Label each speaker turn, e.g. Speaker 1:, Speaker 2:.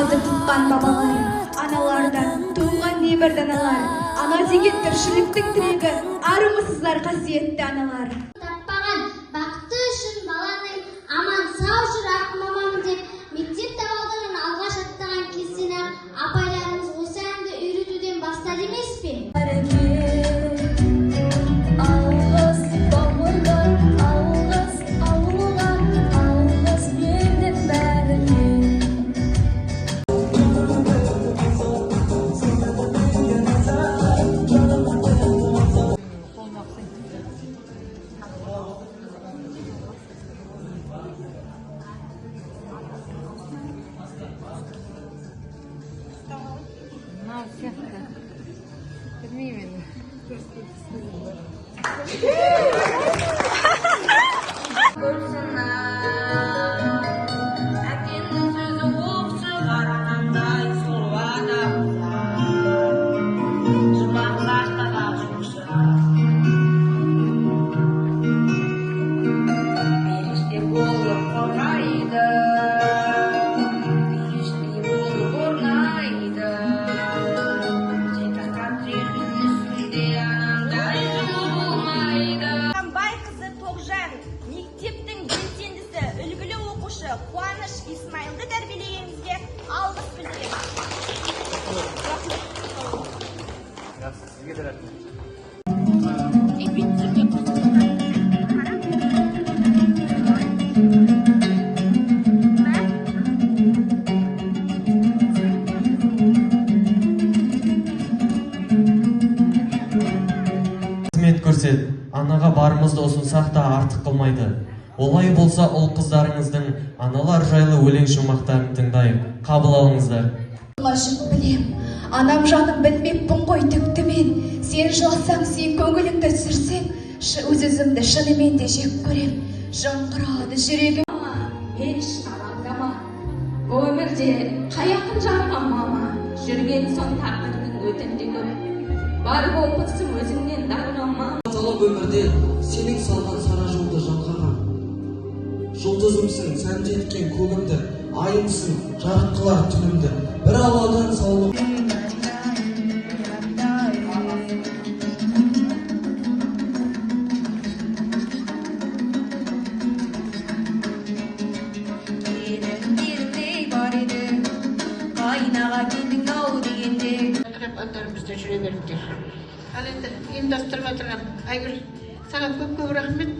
Speaker 1: Қадір тұтқан бабалар, аналардан туған небір даналар, ана деген тіршіліктің тірегі, армысыздар қасиетті аналар.
Speaker 2: Таппаған бақыты үшін баланың аман сау жүр ақ мамам деп мектеп табалдырығын алғаш аттаған кезден-ақ апайларымыз осы әнді үйретуден бастады емес пе?
Speaker 3: Алғыс бауырға, алғыс ауылға, алғыс елдің бәріне.
Speaker 4: Мынау сияқты. Білмеймін енді.
Speaker 5: Әкеңнің сөзі оқ шығар, анандай сұлу адамдар. Жұмақ жұмшақ. Періште болып қорғайды, періште болып орнайды. Жеті қат жердің үстінде анандай жылу болмайды.
Speaker 6: Бай қызы Тоғжан, мектептің белсендісі, үлгілі оқушы Қуаныш Исмаилды тәрбиелегеніңізге алғыс білдіремін.
Speaker 7: Жақсы, сізге де рахмет.
Speaker 8: Қызмет көрсет, анаға барымызды ұсынсақ та артық қылмайды. Олай болса, ұл қыздарыңыздың аналар жайлы өлең шумақтарын тыңдайық. Қабыл алыңыздар.
Speaker 1: Ашып білем, анам жаным, білмеппін ғой түкті мен. Сен жыласаң, сен көңіліңді түсірсең, өз өзімді шынымен де жек көрем. Жаңғырады жүрегім.
Speaker 9: Еш алаңдама, өмірде қай ақын жарған мама, жүрген соң тағдырдың өтінде көп, бар болмысым өзіңнен дарыған мама.
Speaker 10: Талап өмірде сенің салған сара жолды жалғаған. Жұлдызымсың, сәнді еткен көгімді, айымсың, жарық қылар түнімді. Бір Алладан саулық.
Speaker 5: Келіндеріндей бар еді, қайнаға келдің ау дегенде.
Speaker 11: Алдарымызда жүре беріңдер. Ал енді ұйымдастырып отырған Айгүл, саған көп көп рахмет.